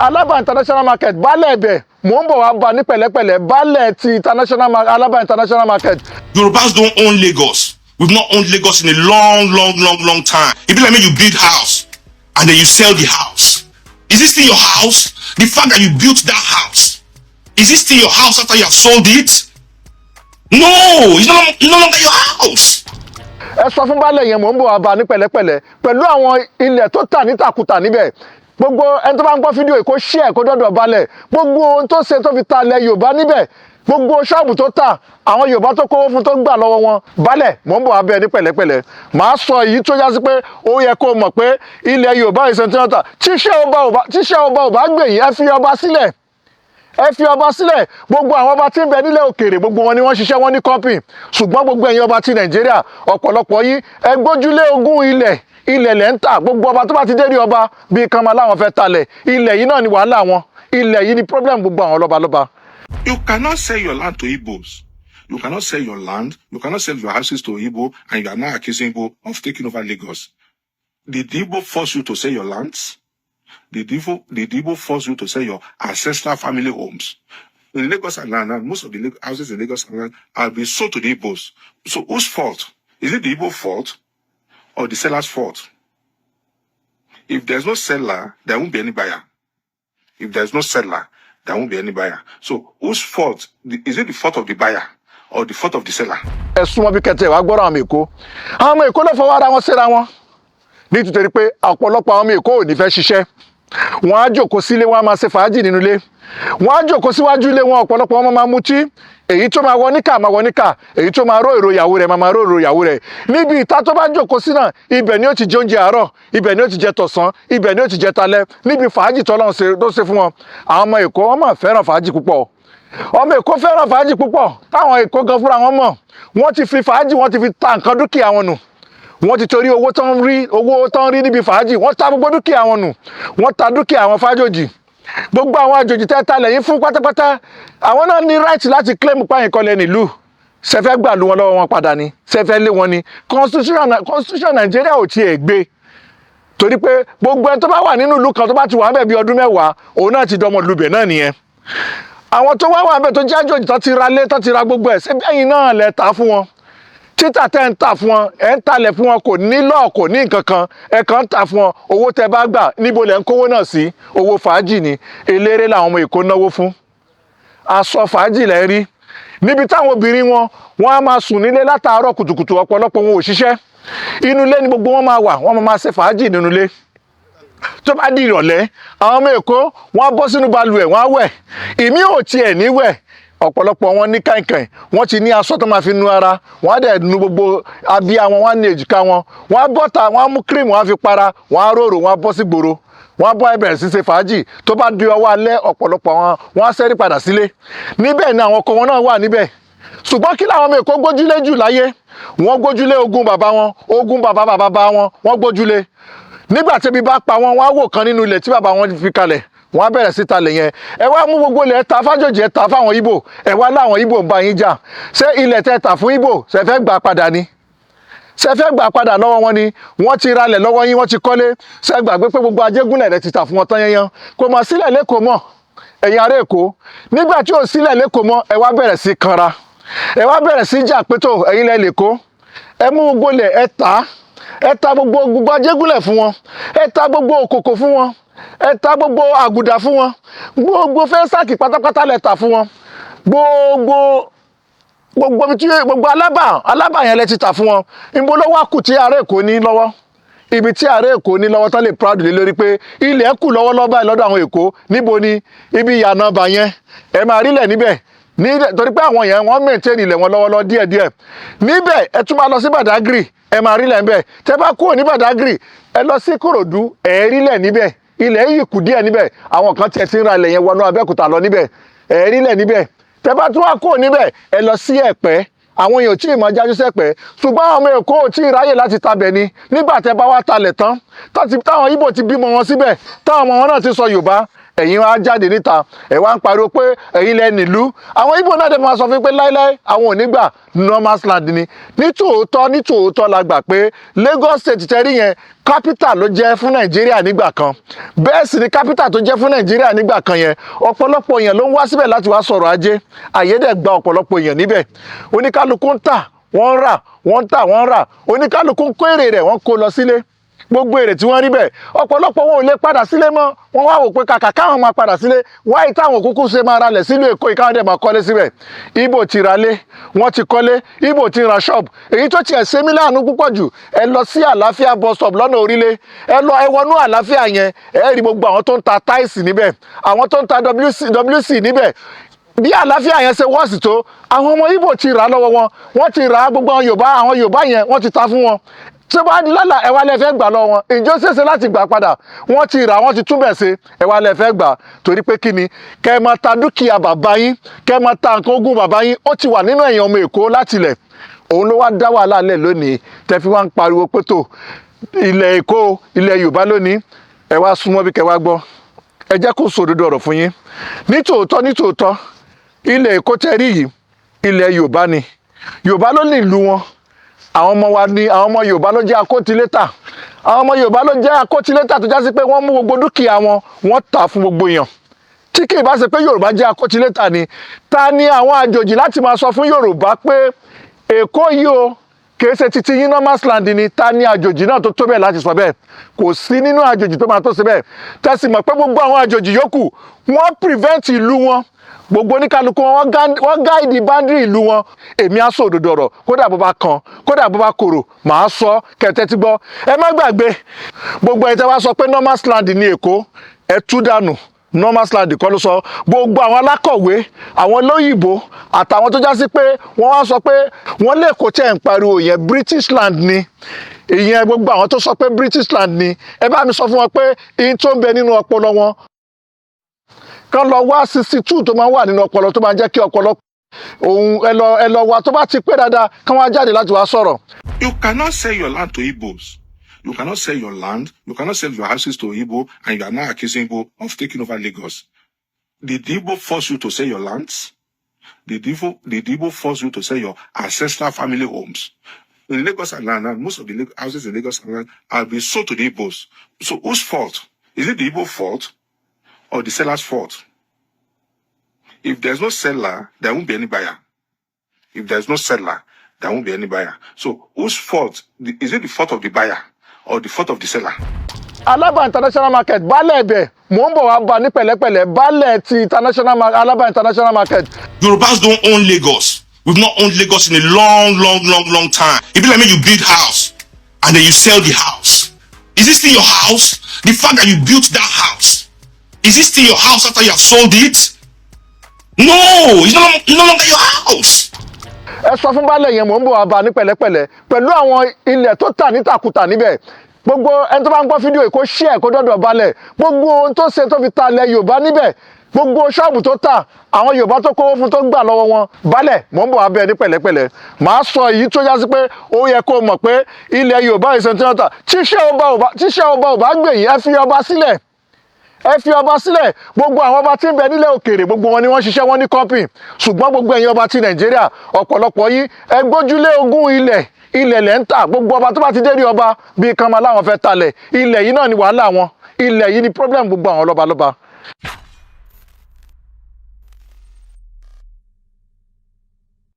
Alaba International Market, baálẹ̀ ibẹ̀, mò ń bọ̀ wá bá ní pẹ̀lẹ́pẹ̀lẹ́, baálẹ̀ ti Alaba International Market. Yorubas don't own Lagos. We've not owned Lagos in a long, long, long, long time. It be like when you build house and then you sell the house. Is it still your house? The fact that you built that house, is it still your house after you have sold it? No, it's no longer your house. Ẹ sọ fún baálẹ̀ yẹn, mò ń bọ̀ wá bá ní pẹ̀lẹ́pẹ̀lẹ́ pẹ̀lú àwọn ilẹ̀ tó tà nítakùtà níbẹ̀. Gbogbo ẹni tó bá ń gbọ́ fídíò yìí, kó share kó dọ́dọ̀ baálẹ̀. Gbogbo ohun tó ṣe tó fi ta ilẹ̀ Yorùbá níbẹ̀, gbogbo ṣọ́ọ̀bù tó tà, àwọn Yorùbá tó kówó fún tó gbà lọ́wọ́ wọn, baálẹ̀, mò ń bọ̀ wá bẹ́ẹ̀ ní pẹ̀lẹ́pẹ̀lẹ́. Màá sọ èyí tó já sí pé ó yẹ kó mọ̀ pé ilẹ̀ Yorùbá ìṣẹ̀ntì tíṣẹ́ ọba ò bá gbè yín, ẹ fi ọba sílẹ̀, ẹ fi ọba sílẹ̀. Gbogbo àwọn ọba tí ń bẹ nílẹ̀ òkèèrè, gbogbo wọn ni wọ́n ṣiṣẹ́, wọn ní company. Ṣùgbọ́n gbogbo ẹ̀yin ọba ti Nàìjíríà, ọ̀pọ̀lọpọ̀ yín, ẹ gbójúlé ogún ilẹ̀. Ilẹ̀ lẹ́ ń tà. Gbogbo ọba tó bá ti dé rí ọba bíi kan máa láwọn fẹ́ talẹ̀. Ilẹ̀ yìí náà ni wàhálà wọn, ilẹ̀ yìí ni problem gbogbo àwọn lọ́balọ́ba. You cannot sell your land to Igbos. You cannot sell your land. You cannot sell your houses to Igbo, and you are now accusing Igbo of taking over Lagos. Did Igbo force you to sell your lands? Did Igbo force you to sell your ancestral family homes? In Lagos and land, most of the houses in Lagos and land have been sold to the Igbos. So whose fault? Is it the Igbo fault or the seller's fault? If there's no seller, there won't be any buyer. If there's no seller, there won't be any buyer. So whose fault? Is it the fault of the buyer or the fault of the seller? Ẹ súnmọ́ bí kẹtẹ wàá gbọ́dọ̀. Àwọn ọmọ Èkó, àwọn ọmọ Èkó ló fọwọ́ ara wọn síra wọn, nítorí pé ọ̀pọ̀lọpọ̀ àwọn ọmọ Èkó ò ní fẹ́ ṣiṣẹ́. Wọ́n á jókòó sílé, wọ́n á máa ṣe fàájì nínú ilé, wọ́n á jókòó síwájú ilé wọn. Ọ̀pọ̀lọpọ̀ wọn máa mutí. Èyí tó máa wọ níkà máa wọ níkà, èyí tó máa ró èrò ìyàwó rẹ̀ máa ró èrò ìyàwó rẹ̀. Níbi ìta tó bá jókòó sí náà, ibẹ̀ ni ó ti jẹ oúnjẹ àárọ̀, ibẹ̀ ni ó ti jẹ tọ̀sán, ibẹ̀ ni ó ti jẹ talẹ́, níbi fàájì tọ́lọ́run ṣe tó ṣe fún wọn. Àwọn ọmọ Èkó, wọ́n máa fẹ́ràn fàájì púpọ̀. Ọmọ Èkó fẹ́ràn fàájì púpọ̀. Táwọn Èkó gan fúnra wọn mọ̀, wọ́n ti fi fàájì, wọ́n ti fi ta nǹkan dúkìá wọn nù. Wọ́n ti torí owó tó ń rí, owó tó ń rí níbi fàájì, wọ́n ta gbogbo dúkìá wọn nù. Wọ́n ta dúkìá àwọn fájòjì. Gbogbo àwọn àjòjì tẹ́ ta lẹ́yìn fún pátápátá, àwọn náà ní right láti claim páyìn kọlẹ̀ nílùú. Ṣẹfẹ́ gbà lu wọn lọ́wọ́ wọn padà ni? Ṣẹfẹ́ lé wọn ni? Constitution Nàìjíríà ò tiẹ̀ gbé, torí pé gbogbo ẹni tó bá wà nínú ìlú kan, tó bá ti wà ń bẹ̀ bí ọdún 10, òun náà ti dọmọ lubẹ̀ náà nìyẹn. Àwọn tó wá wà ń bẹ̀ tó jẹ́ àjòjì, tó ti ra lé, tó ti ra gbogbo ẹ̀, ṣé bẹ́yìn náà lẹ ta fún wọn? Títà tẹ́ ń tà fún wọn, ẹ̀ ń talẹ̀ fún wọn, kò ní lọ́ọ̀, kò ní nǹkan kan, ẹ̀ kàn ń tà fún wọn. Owó tẹ́ bá gbà, níbo lẹ̀ ń kówó náà sí? Owó fàájì ni. Eléré làwọn ọmọ Èkó náwó fún. Aṣọ fàájì lẹ́ rí níbi táwọn obìnrin wọn, wọn á máa sùn nílé látàárọ̀ kùtùkùtù. Ọ̀pọ̀lọpọ̀ wọn ò ṣiṣẹ́. Inú ilé ni gbogbo wọn máa wà, wọn máa ṣe fàájì nínú ilé. Tó bá di ìrọ̀lẹ́, àwọn ọmọ Èkó, wọn á bọ́ sínú balùwẹ̀, wọn á wẹ̀. Ìmí ò tiẹ̀ ní wẹ̀. Ọ̀pọ̀lọpọ̀ wọn ní kàìnkàìn, wọ́n ti ní aṣọ tó máa fi nu ara wọ́n á dẹ̀ nu gbogbo abíyá wọn, wọ́n á ní èjìká wọn, wọ́n á bọ́ta, wọ́n á mú cream, wọ́n á fi para, wọ́n á rorò, wọ́n á bọ́ sí gbòòrò, wọ́n á bọ́ ẹbẹ̀rẹ̀ sí ṣe fàájì. Tó bá di ọwọ́ alẹ́, ọ̀pọ̀lọpọ̀ wọn, wọ́n á ṣẹ́rí padà sílé. Níbẹ̀ ni àwọn ọkọ wọn náà wà níbẹ̀. Ṣùgbọ́n kí làwọn ọmọ Èkó gbójúlé jù láyé? Wọ́n gbójúlé ogún bàbá wọn, ogún bàbá bàbá bá wọn, wọ́n gbójúlé. Nígbà tí ebi bá pa wọn, wọ́n á wò kan nínú ilẹ̀ tí bàbá wọn fi kalẹ̀, wọ́n á bẹ̀rẹ̀ sí talẹ̀ yẹn. Ẹ wá mú gbogbo ilẹ̀ ta fájòjì, ẹ ta fáwọn Ìgbò, ẹ wá láwọn Ìgbò ń bá yín jà. Ṣé ilẹ̀ tẹ́ ta fún Ìgbò, ṣe fẹ́ gbà padà ni? Ṣe fẹ́ gbà padà lọ́wọ́ wọn ni? Wọ́n ti ralẹ̀ lọ́wọ́ yín, wọ́n ti kọ́lé. Ṣe gbàgbé pé gbogbo Ajégúnlẹ̀ rẹ ti tà fún wọn tán yẹn? Kò mọ̀ sílẹ̀ l'Ékòó mọ́, ẹ̀yin ará Èkó. Nígbà tí ò sílẹ̀ l'Ékòó mọ́, ẹ wá bẹ̀rẹ̀ sí kanra, ẹ wá bẹ̀rẹ̀ sí jà pé tó ẹ̀yin lẹ l'Ékòó. Ẹ mú gbogbo ilẹ̀, ẹ tà á, ẹ ta gbogbo gbogbo Ajégúnlẹ̀ fún wọn, ẹ ta gbogbo Òkòkò fún wọn, ẹ ta gbogbo Àgùdà fún wọn, gbogbo Festac pátápátá lẹ tà fún wọn, gbogbo gbogbo ibi tí gbogbo Alábà, Alábà yẹn lẹ ti tà fún wọn. Níbo ló wá kù tí ará Èkó ní lọ́wọ́? Ibi tí ará Èkó ní lọ́wọ́ tán lè proud lé lórí pé ilẹ̀ kù lọ́wọ́lọ́wọ́ báyìí lọ́dọ̀ àwọn Èkó, níbo ni? Ibi ìyànà bà yẹn, ẹ máa rílẹ̀ níbẹ̀ ní, torí pé àwọn yẹn, wọ́n maintain ilẹ̀ wọn lọ́wọ́lọ́wọ́ díẹ̀díẹ̀ níbẹ̀. Ẹ tún máa lọ sí Badagry, ẹ máa rílẹ̀ níbẹ̀. Tẹ́ bá kúrò ní Badagry, ẹ lọ sí Kòròdú, ẹ rílẹ̀ níbẹ̀. Ilẹ̀ yìí kù díẹ̀ níbẹ̀. Àwọn kan tiẹ̀ ti ń ra ilẹ̀ yẹn wọnú Abẹ́òkúta lọ níbẹ̀. Ẹ rílẹ̀ níbẹ̀. Tẹ́ bá tún wá kúrò níbẹ̀, ẹ lọ sí Ẹ̀pẹ́. Àwọn èèyàn tí ì máa jájú sẹ́pẹ́, ṣùgbọ́n àwọn ọmọ Èkó ò tí ì ráyè láti tabẹ̀ ni. Nígbà tẹ́ bá wá talẹ̀ tán, táwọn Ìgbò ti bímọ wọn síbẹ̀, táwọn ọmọ wọn náà ti sọ Yorùbá, ẹ Ẹ̀yin wá jáde níta, ẹ̀ wá ń pariwo pé ẹ̀yin lẹ nílùú. Àwọn Ìgbò náà dẹ̀ máa sọ fún pé láíláí, àwọn ò ní gbà, no man's land ni. Nítòótọ́, nítòótọ́ la gbà pé Lagos State tẹ́rí yẹn, capital ló jẹ́ fún Nàìjíríà nígbà kan. Bẹ́ẹ̀ sì ni capital tó jẹ́ fún Nàìjíríà nígbà kan yẹn, ọ̀pọ̀lọpọ̀ èèyàn ló ń wá síbẹ̀ láti wá sọ̀rọ̀ ajé. Àyè dẹ̀ gba ọ̀pọ̀lọpọ̀ èèyàn níbẹ̀. Oníkálukú ń tà, wọ́n ń rà, wọ́n ń tà, wọ́n ń rà. Oníkálukú ń kó èrè rẹ̀, wọ́n kó lọ sílé. Gbogbo èrè tí wọ́n rí bẹ́ẹ̀, ọ̀pọ̀lọpọ̀ wọn ò lè padà sílé mọ́. Wọ́n wá wò pé kàkà káwọn máa padà sílé, wáyé táwọn kúkú ṣe máa ralẹ̀ sílùú Èkó yìí, káwọn dẹ̀ máa kọ́lé síbẹ̀. Ìgbò ti ralé, wọ́n ti kọ́lé, Ìgbò ti ra ṣọ́ọ̀bù. Èyí tó tiẹ̀ ṣe mí láàánú púpọ̀ jù, ẹ lọ sí Àlàáfíà bus stop lọ́nà Orílẹ̀, ẹ lọ, ẹ wọnú Àlàáfíà yẹn, ẹ rí gbogbo àwọn tó ń ta tiles níbẹ̀, àwọn tó ń ta WC, WC níbẹ̀. Bí Àlàáfíà yẹn ṣe wọ́ọ̀sì tó, àwọn ọmọ Ìgbò ti rà á lọ́wọ́ wọn. Wọ́n ti rà á, gbogbo àwọn Yorùbá, àwọn Yorùbá yẹn, wọ́n ti ta fún wọn. Tí ó bá di lọ́la, ẹ wá lẹ fẹ́ gbà lọ́wọ́ wọn. Ìjọ ṣèṣe láti gbà padà? Wọ́n ti rà, wọ́n ti túbẹ̀ ṣe, ẹ wá lẹ fẹ́ gbà. Torí pé kí ni? Kẹ́ ẹ máa ta dúkìá bàbá yín, kẹ́ ẹ máa ta nǹkan ogún bàbá yín, ó ti wà nínú ẹ̀yìn ọmọ Èkó láti ilẹ̀. Òun ló wá dá wàhálà lẹ̀ lónìí tẹ́ fi wá ń pariwo pé tó ilẹ̀ Èkó, ilẹ̀ Yorùbá lónìí. Ẹ wá súnmọ́ bí kẹ́ wá gbọ́. Ẹ jẹ́ kó sòdodo ọ̀rọ̀ fún yín. Nítòótọ́, nítòótọ́, ilẹ̀ Èkó tẹ́ rí yìí, ilẹ̀ Yorùbá ni. Yorùbá ló ní ìlú wọn. Àwọn ọmọ wa ní, àwọn ọmọ Yorùbá ló jẹ́ akótilétà. Àwọn ọmọ Yorùbá ló jẹ́ akótilétà tó já sí pé wọ́n mú gbogbo dúkìá wọn, wọ́n tà fún gbogbo èèyàn. Tí kì í bá ṣe pé Yorùbá jẹ́ akótilétà ni, ta ni àwọn àjòjì láti máa sọ fún Yorùbá pé Èkó yìí o, kìí ṣe titi yín, no man's land ni? Ta ni àjòjì náà tó tó bẹ́ẹ̀ láti sọ bẹ́ẹ̀? Kò sí nínú àjòjì tó máa tó ṣe bẹ́ẹ̀. Tẹ́sí mọ̀ pé gbogbo àwọn àjòjì yòókù, wọ́n prevent ìlú wọn, gbogbo oníkálukú wọn, wọ́n guide boundary ìlú wọn. Èmi á sọ òdodo ọ̀rọ̀, kódà bó bá kan, kódà bó bá korò, màá sọ kẹtẹ́ tí gbọ́. Ẹ má gbàgbé, gbogbo ẹ̀ tẹ́ wá sọ pé no man's land ní Èkó, ẹ tú dànù. No man's land kọ́ ló sọ. Gbogbo àwọn alákọ̀wé, àwọn olóyìnbó àtàwọn tó já sí pé wọ́n wá sọ pé wọ́n lè kó tẹ̀ ń pariwo yẹn, British land ni ìyẹn. Gbogbo àwọn tó sọ pé British land ni, ẹ bá mi sọ fún wọn pé ìyẹn tó ń bẹ nínú ọpọlọ wọn, kán lọ wá 62 tó máa ń wà nínú ọpọlọ, tó máa ń jẹ́ kí ọpọlọ òun, ẹ lọ wá, tó bá ti pé dáadáa, kán wá jáde láti wá sọ̀rọ̀. You cannot sell your land to Igbos. You cannot sell your land. You cannot sell your houses to Igbo, and you are now accusing Igbo of taking over Lagos. Did Igbo force you to sell your lands? Did Igbo force you to sell your ancestral family homes? In Lagos and land, most of the houses in Lagos and land have been sold to the Igbos. So whose fault? Is it the Igbo fault or the seller's fault? If there's no seller, there won't be any buyer. If there's no seller, there won't be any buyer. So whose fault? Is it the fault of the buyer or the fault of the seller? Alaba International Market, baálẹ̀ ibẹ̀, mò ń bọ̀ wá bá ní pẹ̀lẹ́pẹ̀lẹ́, baálẹ̀ ti international Alaba International Market. Yorubas don't own Lagos. We've not owned Lagos in a long, long, long, long time. It be like make you build house and then you sell the house. Is it still your house? The fact that you built that house, is it still your house after you have sold it? No, it's no longer your house. Ẹ sọ fún baálẹ̀ yẹn, mò ń bọ̀ wá bá ní pẹ̀lẹ́pẹ̀lẹ́ pẹ̀lú àwọn ilẹ̀ tó tà nítakùtà níbẹ̀. Gbogbo ẹni tó bá ń gbọ́ fídíò yìí, kó share kó dọ́dọ̀ baálẹ̀. Gbogbo ohun tó ṣe tó fi ta ilẹ̀ Yorùbá níbẹ̀, gbogbo ṣọ́ọ̀bù tó tà, àwọn Yorùbá tó kówó fún tó gbà lọ́wọ́ wọn, baálẹ̀, mò ń bọ̀ wá bẹ́ẹ̀ ní pẹ̀lẹ́pẹ̀lẹ́. Màá sọ èyí tó yá sí pé ó yẹ kó mọ̀ pé ilẹ̀ Yorùbá ìṣẹ̀ntì tíṣẹ́ ọba ò bá gbè yín, ẹ fi ọba sílẹ̀, ẹ fi ọba sílẹ̀. Gbogbo àwọn ọba tí ń bẹ nílẹ̀ òkèèrè, gbogbo wọn ni wọ́n ṣiṣẹ́, wọn ní company. Ṣùgbọ́n gbogbo ẹ̀yin ọba ti Nàìjíríà, ọ̀pọ̀lọpọ̀ yín, ẹ gbójúlé ogún ilẹ̀. Ilẹ̀ lẹ́ ń tà. Gbogbo ọba tó bá ti dé rí ọba bíi kan máa láwọn fẹ́ talẹ̀. Ilẹ̀ yìí náà ni wàhálà wọn. Ilẹ̀ yìí ni problem gbogbo àwọn lọ́balọ́ba.